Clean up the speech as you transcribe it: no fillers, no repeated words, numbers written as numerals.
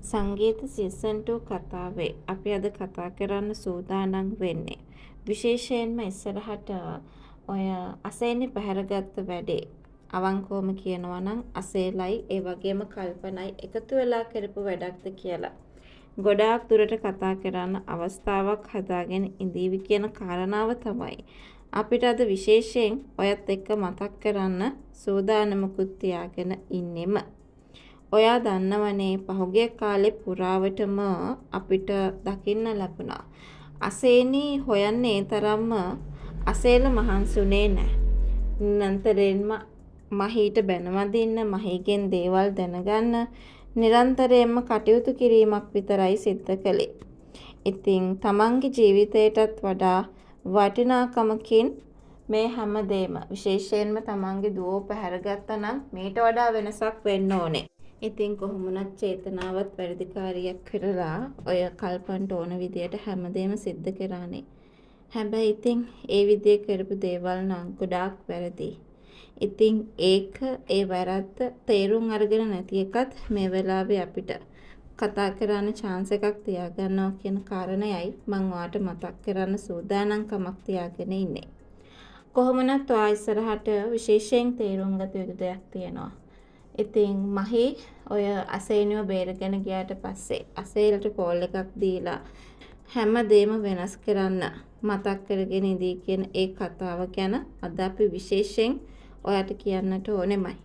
සංගීත සීසන් 2 කතාවේ අපි අද කතා කරන්න සූදානම් වෙන්නේ විශේෂයෙන්ම ඉස්සරහට ඔය අසේනි පැහැරගත්ත වැඩේ අවංකවම කියනවා නම් අසේලයි ඒ වගේම කල්පනයි එකතු වෙලා කරපු වැඩක්ද කියලා ගොඩාක් දුරට කතා කරන්න අවස්ථාවක් හදාගෙන ඉඳීවි කියන කාරණාව තමයි අපිට අද විශේෂයෙන් ඔයත් එක්ක මතක් කරන්න සූදානමකුත් තියාගෙන ඉන්නෙම. ඔයා දන්නවනේ පහුගිය කාලේ පුරාවටම අපිට දකින්න ලැබුණා. අසේනි හොයන්නේ ඒ තරම්ම අසේල මහන්සි වුණේ නෑ. නිරන්තරයෙන්ම මහීට බැනවදින්න, මහීගෙන් දේවල් දැනගන්න නිරන්තරයෙන්ම කටයුතු කිරීමක් විතරයි සිද්ධ කළේ. ඉතින් තමන්ගේ ජීවිතයටත් වඩා වටිනාකමකින් මේ හැම දේම විශේෂයෙන්ම තමන්ගේ දුවව පැහැරගත්තා නම් මීට වඩා වෙනසක් වෙන්න ඕනේ. ඉතින් කොහොම වුණත් චේතනාවත් වැරදිකාරියක් කරලා ඔය කල්පන්ට ඕන විදියට හැමදේම සිද්ධ කරානේ. හැබැයි ඉතින් ඒ විදිය කරපු දේවල් නම් ගොඩාක් වැරදි. ඉතින් ඒක ඒ වැරද්ද තේරුම් අරගෙන නැති එකත් මේ වෙලාවේ අපිට කතා කරන්න චාන්ස් එකක් තියාගන්නවා කියන කාරණයයි මං ඔයාට මතක් කරන්න සූදානම්කමක් තියාගෙන ඉන්නේ. කොහොම වුණත් ඔයා ඉස්සරහට විශේෂයෙන් තේරුම් ගත යුතු දෙයක් තියෙනවා. ඉතින් මහි ඔය අසේනිව බේරගෙන ගියාට පස්සේ අසේලට කෝල් එකක් දීලා හැම දේම වෙනස් කරන්න මතක් කරගෙන ඉදී කියන ඒ කතාව ගැන අද අපි විශේෂයෙන් ඔයාට කියන්නට ඕනෙමයි.